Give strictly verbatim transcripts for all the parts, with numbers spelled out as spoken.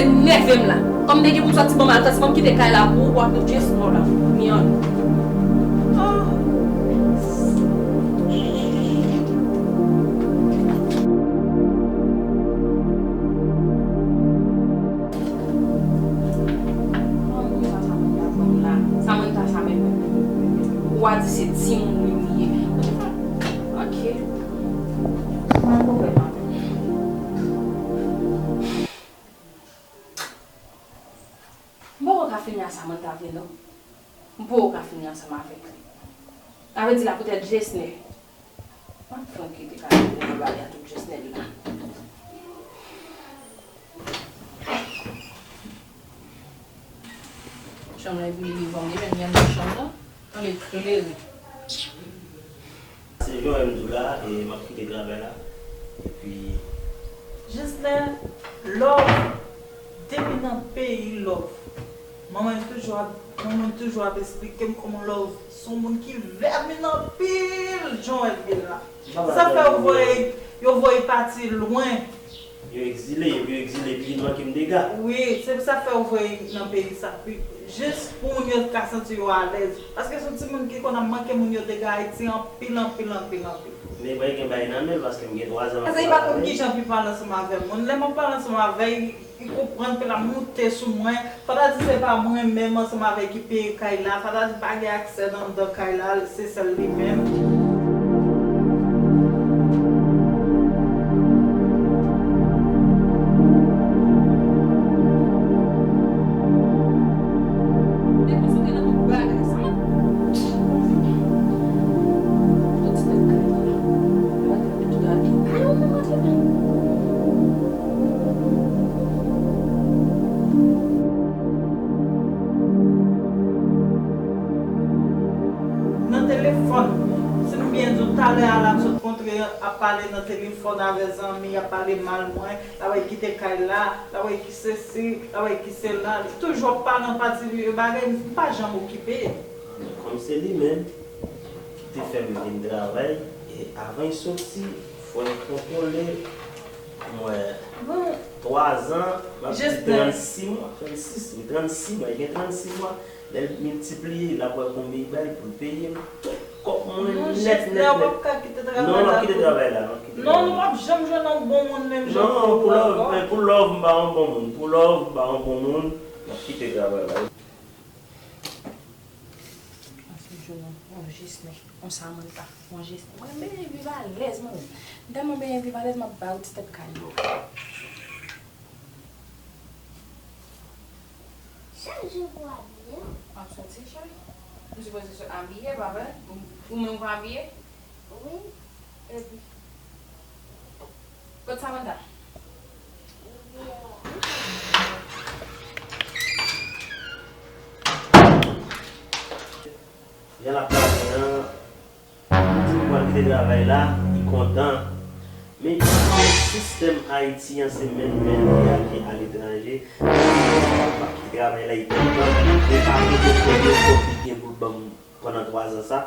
Nève m la. Kòm m te gen pou m sòti, bon, m al, tandis mwen m kite kay la pou ou, w ap nou just mò la. Miyòn. Ah. Samantha, Samantha, Samantha, menm. Ou a di se timoun li ye. Ok. Mwen konprann. M poko ka fini a Samantha vre non. M poko ka fini ansanm avèk li. Sa vle di la poutèt Jesner. M ap fè yon kite kay la pou m pale a tout Jesner la. Chanm nan epi li devan m, li menm li anndan chanm nan. Ann eklere. Se jan w wè m di w la, e m ap kite travay la. Epi Jesner, love, depi nan peyi love. Manman toujou ap, manman toujou ap esplike m kòman love se yon moun ki vèmin anpil, jan w wè l ye la. Sa fè yo voye, yo voye pati lwen. Yo egzile, epi yo egzile pi lwen ke m te ga. Wi, se pou sa fè yo voye nan peyi sa. Wi, jis pou moun yo ka santi yo alèz. Paske se yon timoun ki konn ap manke moun yo te gen Ayiti anpil, anpil, anpil, anpil. Men mwen gen bagay nan men l, paske m gen twa zan m ap travay. Paske li pa konn kijan pou pale ansanm avè moun. Lè m ap pale ansanm avè l, li konprann ke l ap moute sou mwen. Fò ta di se pa mwen menm ansanm avè l ki peye kay la. Fò ta di pa gen aksè nan anndan kay la, se sèl li menm. Dekonsantre nan tout bagay. Sa mwen. Bon, ti tèt kay la. Mwen te tout a di, pa yon moun antre. Nan telefòn. Si m byen di w, talè a la, m sot kontre ap pale nan telefòn avè zanmi, ap pale mal mwen, l ap kite kay la, l ap ki sesi, l ap ki sela, li toujou ap pale an pati bagay, m pa janm okipe. Kòm se li menm ki te fè m vin travay, e avan l soti, fò l kontwole, mwen, twa zan, m ap di trannsis mwa, trannsis, wi, trannsis mwa, li gen trannsis mwa, lè l miltipliye, l ap wè konbyen l bay pou l peye m tout kòb mwen nèt, nèt, nèt. Non, m ap kite travay la, m ap kite travay la. Non, nou p ap janm jwenn yon bon moun menm jan pou ou ankò. Non, pou love, men pou love, m pa yon bon moun. Pou love, m pa yon bon moun. M ap kite travay la. Anfin, jwenn yon, yon Jesner, yon Samantha, yon Jesner. Mwen benyen viv alèz, mwen menm. M tèlman benyen viv alèz, m ap ba yo ti tèt kay yo. Chak jou pou abiye. M ap soti, cheri. M sipoze sot abiye, pa vre? Ou menm ou pa abiye? Wi. Epi? Kot Samantha? Jan l ap pale an, li di m pral kite travay la, li kontan. Men sistèm Ayiti an se menm jan l ye a ki aletranje. M ap kite travay la, li kontan. Men pa konte konbyen kòb li gen pou l ban m pandan twa zan sa.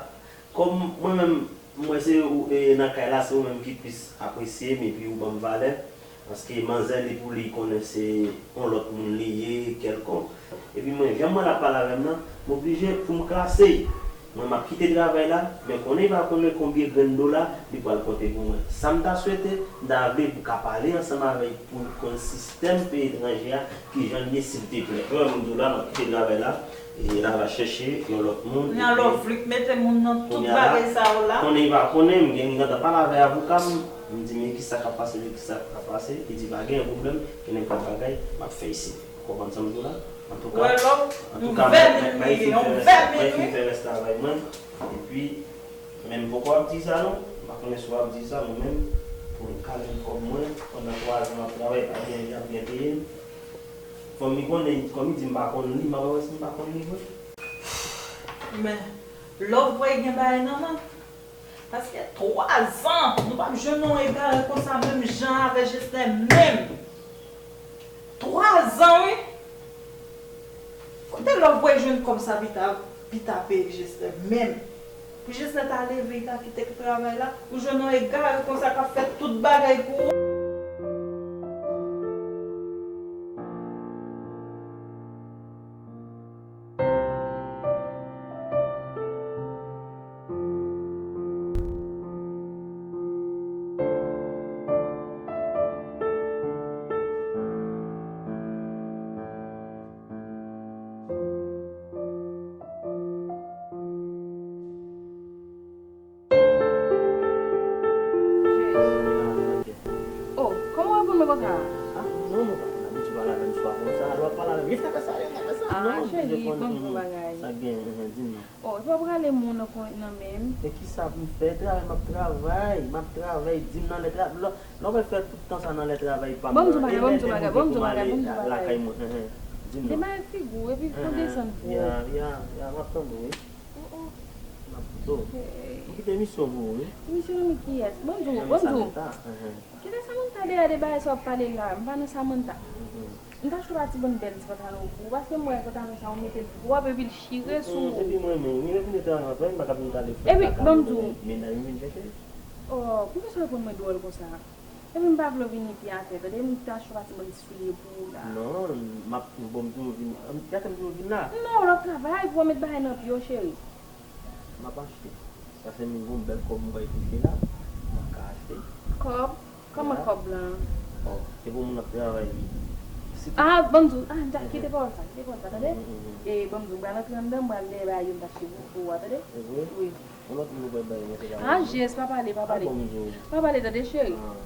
Kòm mwen menm, m wè se ou, e, nan kay la, se ou menm ki plis apresye m epi ou ban m valè. Paske manzè li pou li konnen se yon lòt moun li ye, kèlkonk. Epi mwen, jan mwen l ap pale avè m nan, m oblije pou m klase l. Mwen, m ap kite travay la, men konnen li pa konnen konbyen grenn dola li pral konte pou mwen. Sa m ta swete, m ta vle pou w ka pale ansanm avè l pou l konn sistèm peyi etranje a, kijan l ye, silteplè. Mwen, m di w la, m ap kite travay la. E l ava chèche yon lòt moun. Kounye a la, w vle mete moun nan tout bagay sa yo la. Konnen li pa konnen, m gen, m gentan pale avèk avoka m, m di, men kisa k ap pase, men kisa k ap pase. Li di, pa gen pwoblèm, gen nenpòt bagay, m ap fè isit. Ou konprann sa m di w la? Antouka, antouka, m ap fin fè rès travay mwen. Epi, men m poko ap di sa non. M pa konnen si w ap di sa, mwen menm, pou m ka jwenn kòb mwen, pandan twa zan m ap travay, pa gen, y ap byen peye m. Fò m li konnen, kòm li di m pa konn li, m ap wè si m pa konn li vre. Men, love vre gen bagay nan men. Paske twa zan, nou p ap jwenn yon egare konsa menm jan avè Jesner menm. Twa zan, wi. Kote love vre jwenn kòb sa pita, pita peye Jesner menm? Pou Jesner ta leve, li ta kite travay la, ou jwenn yon egare konsa k ap fè tout bagay pou ou. Sa fè sa, sa fè sa. Ah, non, cheri, je bon, bon bagay. Sa gen, eh, di m non. Oh, e pa prale moun nan kon nan menm. E kisa pou m fè? Travay, m ap travay, m ap travay, di m nan lè tra-, lè, lè w pral fè tout tan sa nan lè travay pa m nan, e lè menm ou gen pou m ale lakay mwen, eh, eh, di m non. Demare figi w, epi pou desann pou ou. Ya, ya, ya, m ap tande w, wi. Oh, oh. M ap, oh. M kite misyon pou ou, wi. Misyon nan men kiyès? Ban m di w, ban m di w. Kite Samantha deyò de bagay sa w ap pale la. M pa nan Samantha. M ta chwa ti bann bèl ti pantalon pou ou, paske m wè pantalon sa ou mete l twòp epi l chire sou ou. Epi mwen menm, mwen vin travay, mwen pa ka vin pale frè. Epi, ban m di w. Mennaj m vin chèche. Oh, poukisa w reponn mwen dwòl konsa? Epi m pa vle w vini pi atè, tande, m ta chwa ti bann ti soulye pou ou la. Non, m ap, bon, m di w vin, gade m di w vin la. Non, l ap travay pou w met bagay nan pye w, cheri. M ap achte. Paske m gen yon bèl kòb m pral touche la. M ap ka achte. Kòb? Kòman kòb lan? Oh, se pou moun ap travay, wi. Ah, ban m di w, ah, m ta kite pawòl sa, kite pawòl sa, tande? E ban m di w, m pral antre anndan, m pral dèyè bagay yo m t achte pou, pou ou a, tande? Wi. Yon lòt moun ou pral bay mwen, se pa mwen. Ah, jès, pa pale, pa pale. Ah, bon, m di w. Pa pale, tande, cheri. Ah.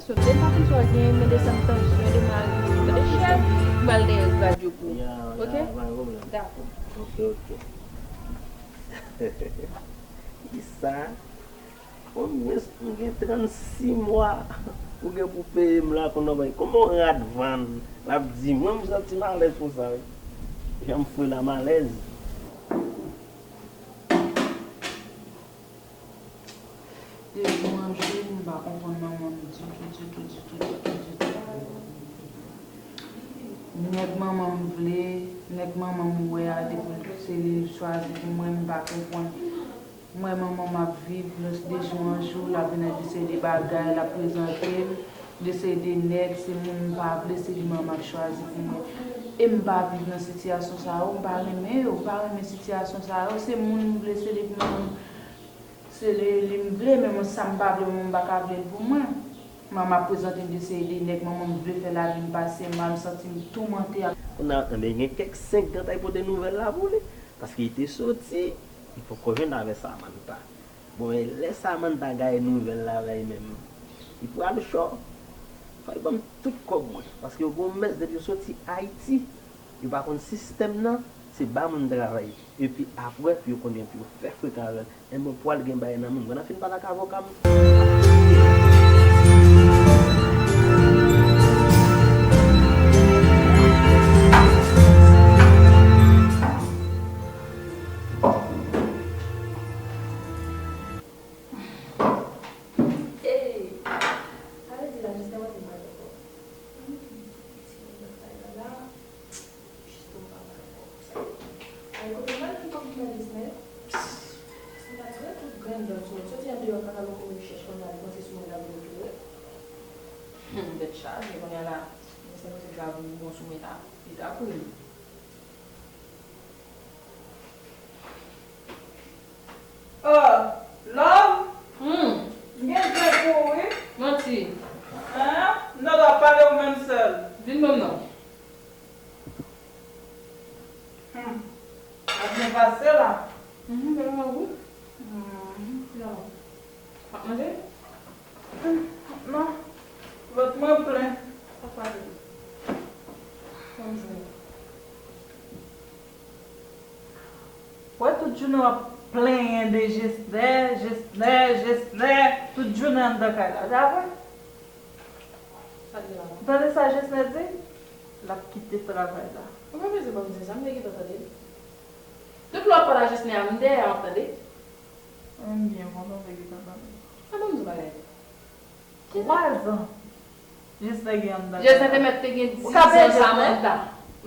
Depi m pa konn sa w gen, men desann tansyon, demare, tande chè, m pral dèyè radyo pou ou. Ok? Dakò. Ok, ok. Kisa? Omwens m gen trannsis mwa ou gen pou peye m la, kounye a, kòman yon rad vann l ap di m? Mwen, m santi m alèz pou sa, wi. Jan m fre la, m alèz. De jou an jou, m pa konprann manman m ditou, ditou, ditou, ditou, ditou. Nèg manman m vle, nèg manman m wè a, depi l se li l chwazi pou mwen, m pa konprann. M wè manman m ap viv, de jou an jou, l ap vin ak de seri de bagay, l ap prezante m, de seri de nèg, se moun m pa vle, se li manman m ap chwazi pou mwen. E m pa viv nan sitiyasyon sa yo, m pa renmen yo, m pa renmen sitiyasyon sa yo, se moun m vle, se li pou mwen. Se li, li m vle, men mwen sa m pa vle, mwen m pa ka vle l pou mwen. Manman ap prezante m de seri de nèg, manman m vle fè lavi m pase mal, m santi m toumante ak. Kounye a, enben, gen kèk senk gantay pote nouvèl la pou li, paske li te soti, li poko jwenn avè Samantha. Bon, e lè Samantha gaye nouvèl la bay menm, li pral cho. Fò l ban m tout kòb mwen, paske yo gen yon mès depi yo soti Ayiti, yo pa konn sistèm nan, se ba moun travay. Epi apre, pou yo konnen pou yo fè frekan avè l. Enben, pral gen bagay nan men m. Mwen nan fin pale ak avoka m. Hey! Sa vle di la, jis nan maten m pa t ankò. Ti nèg nan kay la la. Jis tou m pa mal ankò konsa. Ay, kote m al, m pa konn gade Disney. Si m ta t ret tout grenn dan sou mwen, soti andeyò kaka loko m chèch kounye a, li panse sou mwen la vin tou wi. Hmm, tèt chaje kounye a la. Mwen se kote grav li bon sou mwen la. Li ta kouri. Oh, love? Hmm. M gen zen pou ou, wi. Manti. Hein? M ta dwe ap pale ou menm sèl. Vin menm non. Hmm. Ap byen pase la. Mhm, men mwen wi. Hmm. Yo. W ap manje? Hmm, non. Vant mwen plen. Sa k pase? Ban m jwenn. Wè tout jounen w ap plenyen de Jesnè, Jesnè, Jesnè, tout jounen anndan kay la. Se pa vre? Sa l di la? Ou tande sa Jesnè di? L ap kite travay la. Ou pa bezwen ban m di sa, m te gentan tande. Tout lè w ap pale a Jesnè a, m dèyè a, m ap tande. Ann byen, kontan w te gentan tande. Sa ban m di w bagay. Twa zan. Jesnè gen anndan kay la. Jesnè te mèt te gen dizan Samantha.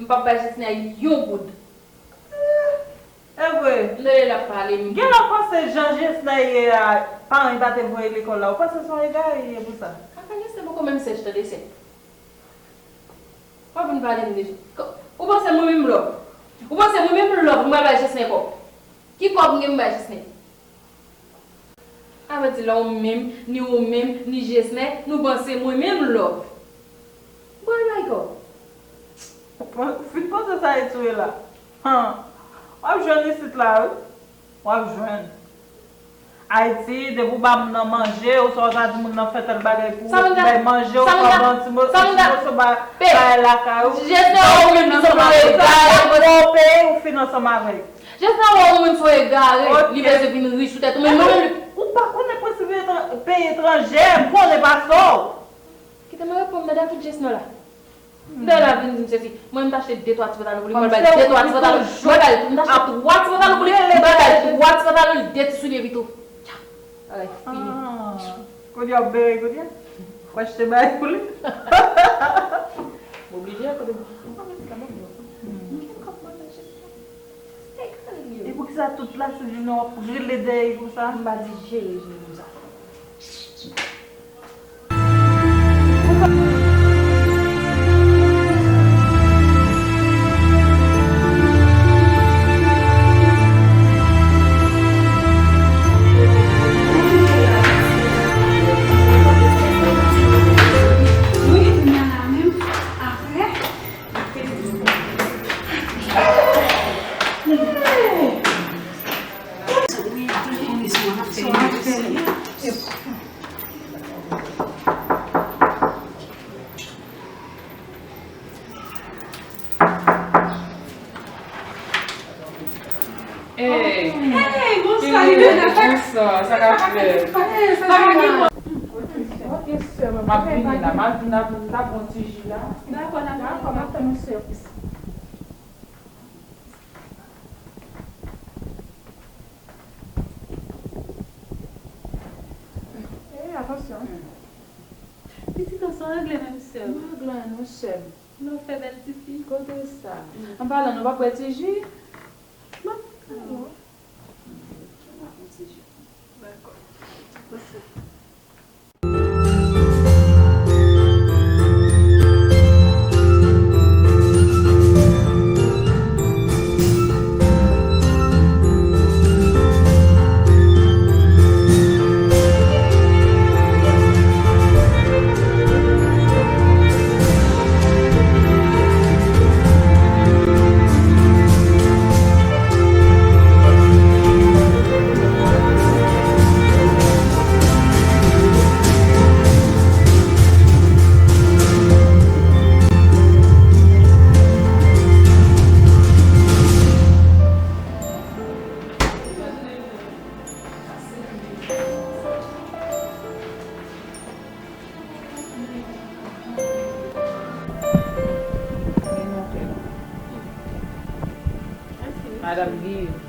M p ap bay Jesnè yon goud. E vre. M tande l ap pale m. Gen lè w panse jan Jesnè ye a, paran l pa te voye l lekòl la, ou panse se yon egare li ye pou sa? Kaka Jesnè poko menm sèch tande sè. W ap vin pale m de. Ou panse mwen menm lòv? Ou panse mwen menm lòv m pral bay Jesnè kòb? Ki kòb m gen m bay Jesnè? Sa vle di la ou menm, ni ou menm, ni Jesnè, nou panse mwen menm lòv. Bon, e bay kòb. Ou fin panse sa e tou e la. Han. W ap jwenn isit la, wi. W ap jwenn. Ayiti, depi w ba moun nan manje, oswa w ta di moun nan fè tèl bagay pou ou, bay manje, oswa ban ti mo-, ti moso ba-, bagay lakay ou. Jesnè ou menm ki sanble egare. Ou fin ansanm avè l. Jesnè wè yon moun sou egare, li bezwen vin rich sou tèt ou, men mwen menm li. Ou pa konnen prensip peyi etranjè, m konnen pase w. Kite mwen reponn, mèt ak tout Jesnè la. M dèyè la vin di m sesi. Mwen m t achte de twa ti pantalon pou li, mwen bay de twa ti pantalon. Mwen bay, m t achte twa ti pantalon pou li, mwen bay twa ti pantalon, de ti soulye pito. Bagay fini. Kounye a w bere kounye a? W achte bagay pou li? M oblije akote m. M pa mèt sa mwen. M gen kòb mwen nan Jesnè. E poukisa tout lajounen w ap rele dèyè l konsa? M pa di jere jere konsa. Hey, bonswa, Livena. Bonswa, sa k ap fèt? Hey, sa va? Ok, sè, m ap vini la, m ap vin, m ap vin, m ap bon ti ji la. Dakò, n ap vini. Dakò, m ap tann ou, sè. Eh, atansyon. Pitit lan, sa w regle menm, sè m? M regle anyen non, sè m. Lè w fè bèl tifi. Kote sa? An palan, nou p ap bwè ti ji? M ap pran yon. M ap pran ti ji. Dakò. Mèsi. Madanm Guillaume.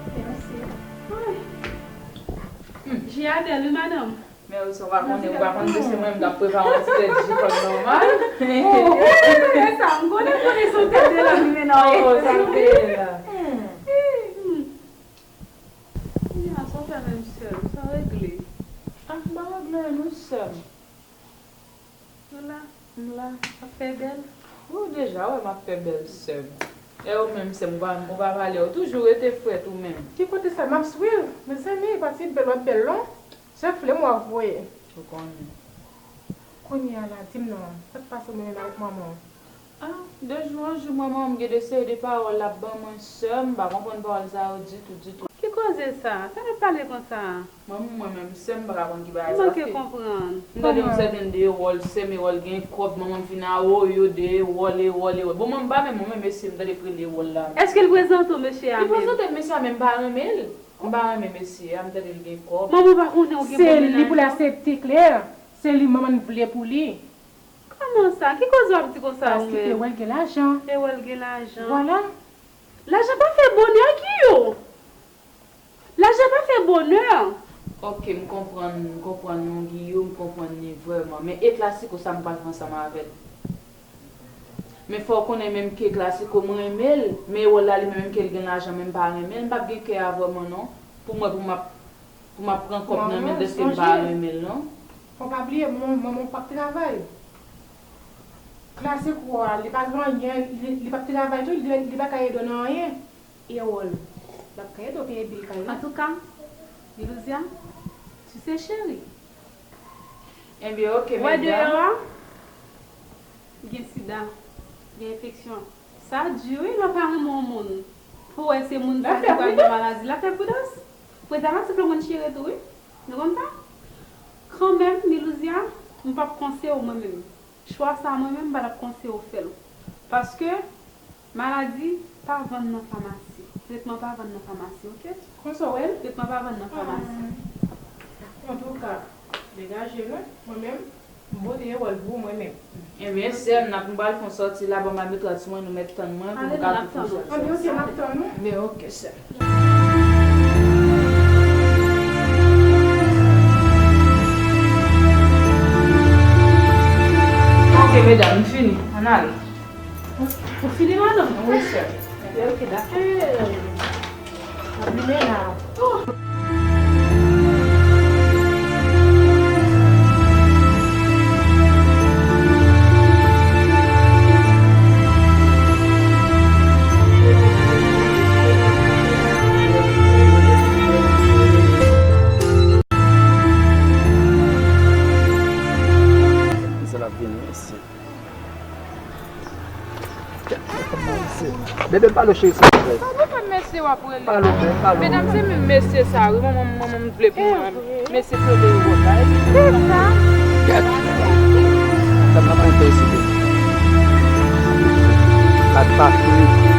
Ok, mèsi. Ay. Hmm. Ji a bèl, wi, madanm. Men wi, sa w pa konnen, ou pa konn ke se mwen menm k ap prepare yon ti tèt ji kòm nòmal. Oh, oh, e sa, m konnen, konnen se yon tèt de lòm li mennen w. Oh, sa m te ye la. Hmm. Kounye a, sa w fè menm, sè m? Sa w regle? Ah, m pa regle anyen non, sè m. Ou la? M la. Ap fè bèl? Ou deja wè m ap fè bèl, sè m. E ou menm, sè m, ou pa, ou pa pale, ou toujou rete frèt ou menm. Ki kote sa? M ap swiv. Mezanmi, pati bèl, w ap bèl lon. Sèl flè m w ap voye. Ou konnen. Kounye a la, di m non, sa k pase w menm avèk manman w? Ah, de jou an jou, mwen, manman m gen de seri de pawòl l ap ban mwen, sè m, m pa konprann pawòl sa yo ditou, ditou. Ki koze sa? Sa n ap pale konsa a? Manman mwen menm, sè m, m pa ka konn ki bagay sa. M manke konprann. M tande yon sèten de Ewòl, sè m, Ewòl gen kòb, manman m fin a Oyo de Ewòl, Ewòl, Ewòl. Bon, mwen, m pa menm, mwen menm mesye, m tande k rele Ewòl la. Èske l prezante w mesye a menm? Li prezante m mesye a, men m pa renmen l. M pa renmen mesye a, m tande l gen kòb. Manman w pa konnen w gen pwoblèm lajan? Se li pou l aksepte, Claire. Se li manman l vle pou li. Kòman sa? Ki koze w ap di konsa ou menm? Paske Ewòl gen lajan. Ewòl gen lajan. Vwala. Lajan pa fè bonè, Giyo. Lajan pa fè bonè. Ok, m konprann, m konprann non, Giyo, m konprann li vrèman. Men e klasiko sa m pral fè ansanm avè l? Men fò w konnen menm ke Classico, mwen renmen l, men Erol la li menm, menm ke l gen lajan, men m pa renmen l, m p ap gen kè a vrèman non, pou mwen, pou m ap, pou m ap pran kòb nan men l, dèske m pa renmen l non. Fò w pa bliye, manman w p ap travay. Classico a, li pa gen anyen, li, li p ap travay tou, li, li pa ka ede w nan anyen. Erol, l ap ka ede w peye bil kay la. Antouka, Milouzia, tu sais chérie. Ebyen, ok, medam. Wè deyò a, gen sida, gen enfeksyon. Sa di wi, lè w pa renmen yon moun, pou w wè se moun sa ki pral gen maladi la, fè pridans. Prezèvatif la konn chire tou wi. Nou konn sa? Kanmenm, Milouzia, m p ap konseye w mwen menm. Chwa sa mwen menm m pa t ap konseye w fè l. Paske maladi pa vann nan famasi. Tretman pa vann nan famasi, oke? Konsa w wè l? Tretman pa vann nan famasi. Antouka, degaje nou, mwen menm, m pote Erol pou ou mwen menm. Ebyen, sè m, n ap, m pral fè yon sòti la, ban m al met rad sou mwen, nou mèt tann mwen pou nou ka tou fè yon sòti. Ebyen, oke, m ap tann ou. Ebyen, oke, sè m. Ok, medam, m fini. Ann ale. Ou fini, madanm? Wi, sè. Ok, dakò. Ap limen la. Bebe, pale w cheri, silvouplè. Sa depè mesye w ap rele. Pale w byen, pale w. Medam, se menm mesye sa wi, manman, manman m vle pou mwen. Mesye Claude Rod la, epi se sa. Gad. Sa m ap antre isi, bebe. Ak pa fini.